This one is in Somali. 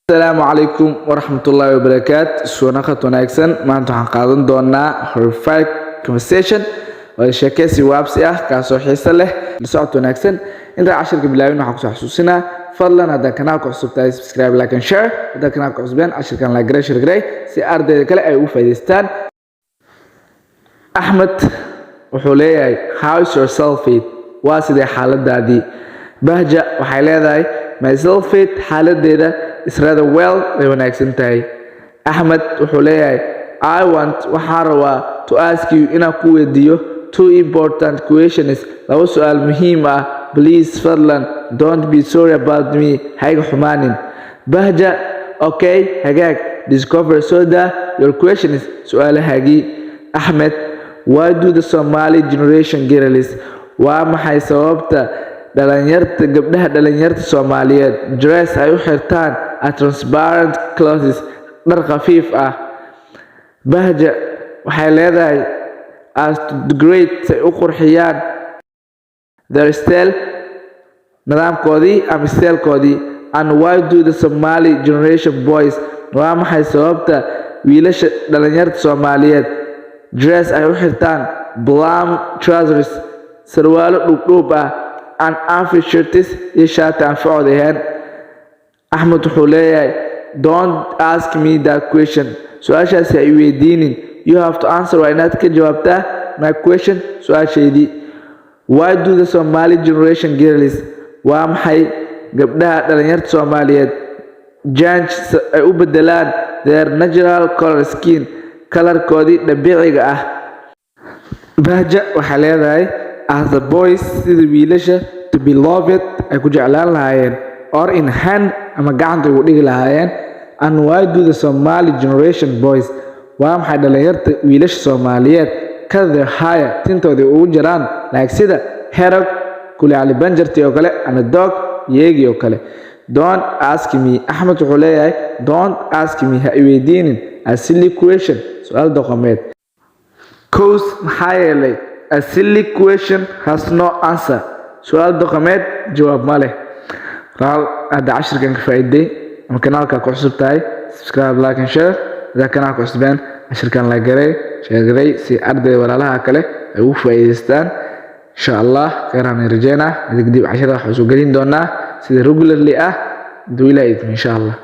Asalaamu calaykum waraxmatullaahi wabarakaat. Suunaqad wanaagsan. Maanta waxaan qaadan doonaa horrified conversation, wada sheekeysi waabsi ah kaasoo xiiso leh. La socod wanaagsan. Intaan cashirka bilaabin, waxaan kusoo xasuusinaa, fadlan haddaad kanaalka cusub tahay, subscribe, like and share. Haddaad kanaalka cusbeen, cashirkan like garay, share garay, si ardayda kale ay ugu faa'iidaystaan. Axmed wuxuu leeyahay, "How is your self?" Waa sidee xaaladaadii? Bahja waxay leedahay, "My self," xaaladeeda, "is rather well," way wanaagsan tahay. Axmed wuxuu leeyahay, "I want," waxaan rabaa, "to ask you," inaan ku weydiiyo, "two important questions," laba su-aal muhiim ah. "Please," fadlan, "don't be sorry about me," hayga xumaanin. Bahja, "Okay," hagaag, "discover," soda, "your questions," su-aalahaagii. Axmed, "Why do the Somali generation girls," waa maxay sababta dhalinyarta, gabdhaha dhalinyarta Soomaaliyeed, "dress," ay u xirtaan, "a transparent clothes," dhar khafiif ah? Bahja waxay leedahay, "As to decorate," say u qurxiyaan, "their style," nidaamkoodii ama stylekoodii. "And why do the Somali generation boys," waa maxay sababta wiilasha dhalinyarta Soomaaliyeed, "dress," ay u xirtaan, "plum trousers," sarwaalo dhuubdhuub ah, "and unfit shirts," iyo shaati aan facod ahayn? Axmed wuxuu leeyahay, "Don't ask me that question," su-aashaasi ha i weydiinin. "You have to answer," waa inaad ka jawaabtaa, "my question," su-aashaydii. "Why do the Somali generation girls," waa maxay gabdhaha dhalinyarta Soomaaliyeed, "change," ay u bedelaan, "their natural color skin," kalarkoodii dabiiciga ah? Bahja waxay leedahay, "As the boys," sida wiilasha, "to be loved," ay ku jeclaan lahaayeen, "or in hand," ama gacanta ugu dhigi lahaayeen. "And why do the Somali generation boys," waa maxay dhalinyarta wiilasha Soomaaliyeed, "cut their hair," tintoodii ugu jiraan, "like," sida, "hedgehog," kuli cali banjarti oo kale, "and a dog," yeegi oo kale? Don't ask me." Axmed wuxuu leeyahay, "Don't ask me," ha iweydiinin, "a silly question," su-aal doqomeed. "Cause," maxaa yeelay, "a silly question has no answer," su-aal doqomeed jawaab ma leh. Raal hadda cashirkan ka faa'iiday ama kanaalka ku cusub tahay, subscribe, like and share. Haddaa kanaalka cusbeen, cashirkan like garay, share garay, si ardayda walaalaha kale ay ugu faa'iidaystaan, insha Allah. Kheyraan rajeynaa. Kadib cashirada waxaan soo gelin doonaa sida regularly ah, haduu Ilaahay idmo, insha Allah.